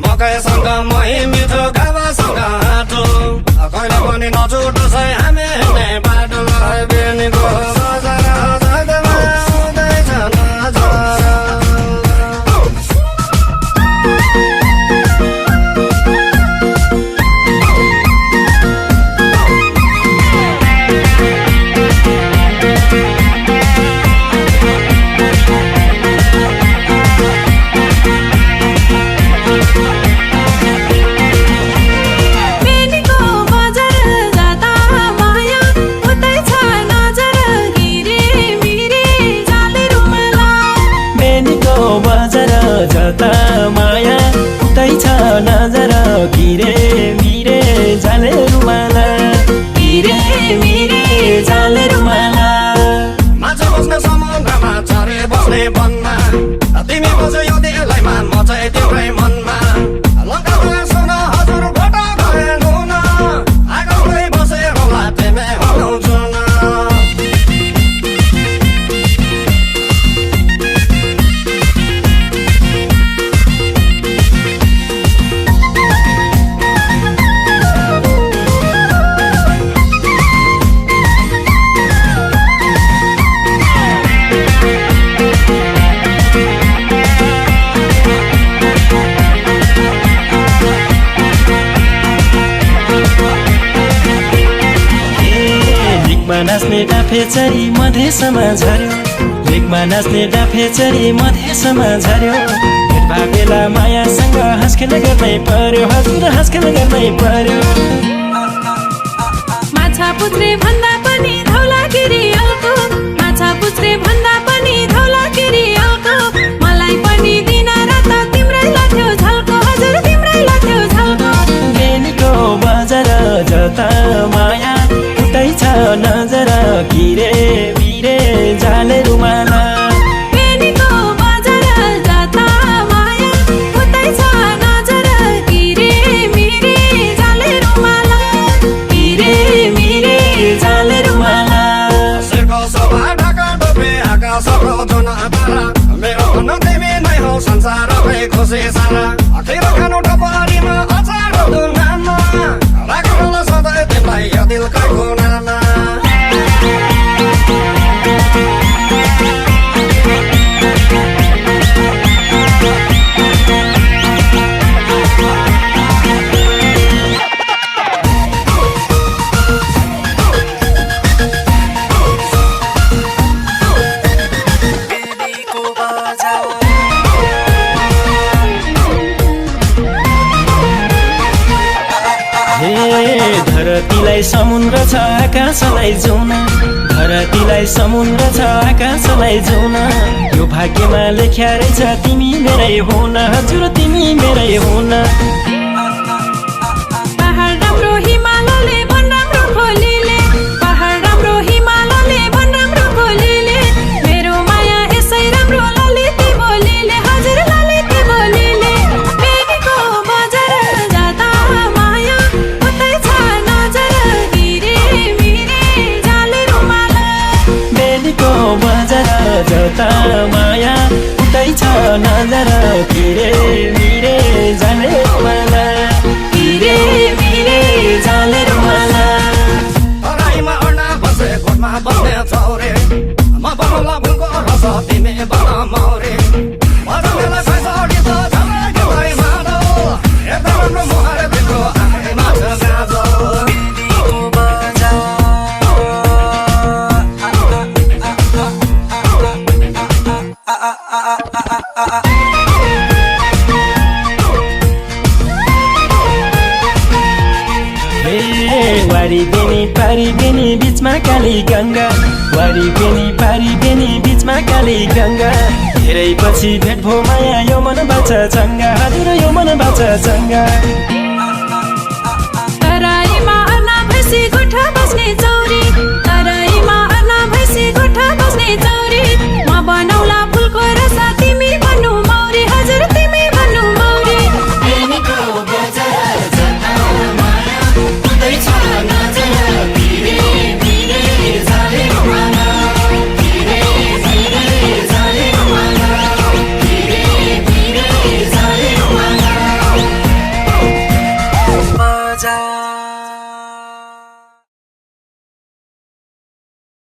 मकैसँग मही मिठो गावासँग आँटो कहिले पनि नछुटो छ हामी हिँड्ने बाटो बेनीको बजार जाँदैमा आउँदैछ नजर जता माया उतै छ नजर किरे मिरे जाले रुमाला किरे मिरे जाले रुमाला माछा बस्ने समुद्रमा चरे बस्ने वनमा तिमी बस्यो यो दिलैमा म चाहिँ तिम्रै मनमा लङ्कामा सुन हजुर भोटा गएनु न आगोमै बसे होला तिमी हुनुहुन्छ न नाच्ने डाफेचरी मधेसमा झर्यो लेकमा नाच्ने डाफेचरी मधेसमा झर्यो भेट बेला मायासँग हाँसखेल गर्नै पर्यो हजुर हाँसखेल गर्नै पर्यो माछा पुछ्रे भन्दा पनि धौलागिरी अल्को माछा पुछ्रे भन्दा पनि धौलागिरी अल्को मलाई पनि दिन रात तिम्रै लाग्यो झल्को हजुर तिम्रै लाग्यो झल्को बेनीको बजार जता माया उतै छ नजर किरे मिरे जाले रुमाला बेनीको बजार जता माया उतै छ नजर किरे मिरे जाले रुमाला किरे मिरे जाले रुमाला शिरको शोभा ढाका डोबे आकाशको जुन तारा मेरो हुनु तिमी नै हो संसारमै खुसी सारा अखिर खानु टपरीमा अचार दुनामा राख्नुला सधैँ तिमीलाई यो दिलकै कुनामा धरतीलाई समुद्र छ आकाशलाई जाउन धरतीलाई समुद्र छ आकाशलाई जाउन यो भाग्यमा लेख्या रहेछ तिमी मेरै हुन हजुर तिमी मेरै हुन पहाड राम्रो हिमालले भन राम्रो खोलीले पहाड राम्रो हिमालले भन राम्रो खोलीले मेरो माया यसै राम्रो ललिती बोलीले हजुर ललिती बोलीले बेनीको बजार जाता माया उतै छ नजर किरे मिरे जाले रुमाला बेनीको बजार जता माया उतै छ नजर किरे मिरे जाले रुमाला किरे मिरे जाले रुमाला तराईमा अड्ना बसे घोटमा बस्ने चौरे म बनौला फुलको रस तिमी बन मौरे मजाले सैसडी त झलकै मादो यता राम्रो मुहार तिम्रो आँखैमा छ गाजो वारी बेनी पारी बेनी बीचमा काली गङ्गा वारी बेनी पारी बेनी बीचमा काली गङ्गा धेरै पछि भेट भो माया यो मन बाचा चङ्गा हजुर यो मन बाचा चङ्गा तराईमा अर्ना भैँसी गोठा बस्ने चौरी